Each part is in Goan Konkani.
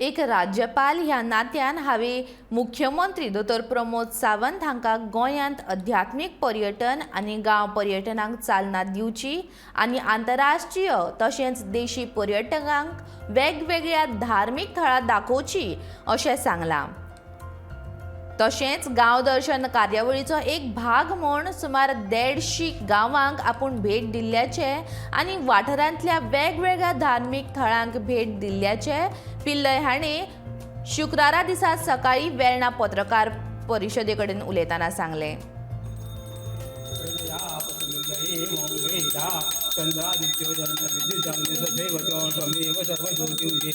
एक राज्यपाल ह्या नात्यान हांवें मुख्यमंत्री दोतोर प्रमोद सावंत हांकां गोंयांत अध्यात्मीक पर्यटन आनी गांव पर्यटनाक चालना दिवची आनी आंतरराष्ट्रीय तशेंच देशी पर्यटकांक वेगवेगळ्या धार्मीक थळां दाखोवची अशें सांगलां. तशेंच गांव दर्शन कार्यावळीचो एक भाग म्हूण सुमार 150 गांवांक आपूण भेट दिल्ल्याचे आनी वाठारांतल्या वेगवेगळ्या धार्मीक थळांक भेट दिल्ल्याचे पिल्लय हांणी शुक्रारा दिसा सकाळी वेर्णा पत्रकार परिशदे कडेन उलयतना सांगलें. चंद्रादित्यो विद्युत सर्वज्योतिषी.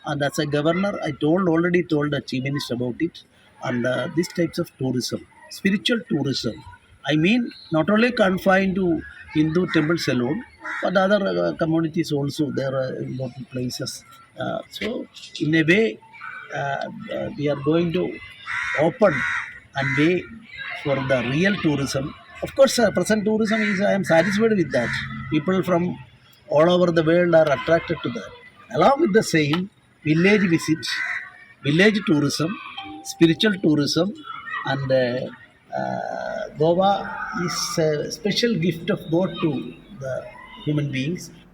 And as a governor, I told already told the chief minister about it. And these types of tourism, spiritual tourism, I mean, not only confined to Hindu temples alone, but other communities also, there are important places. So in a way, we are going to open and way for the real tourism. Of course, present tourism is, I am satisfied with that. People from all over the world are attracted to that. Along with the same, village visits, village tourism, spiritual tourism, and Goa is a special gift of God to the human beings.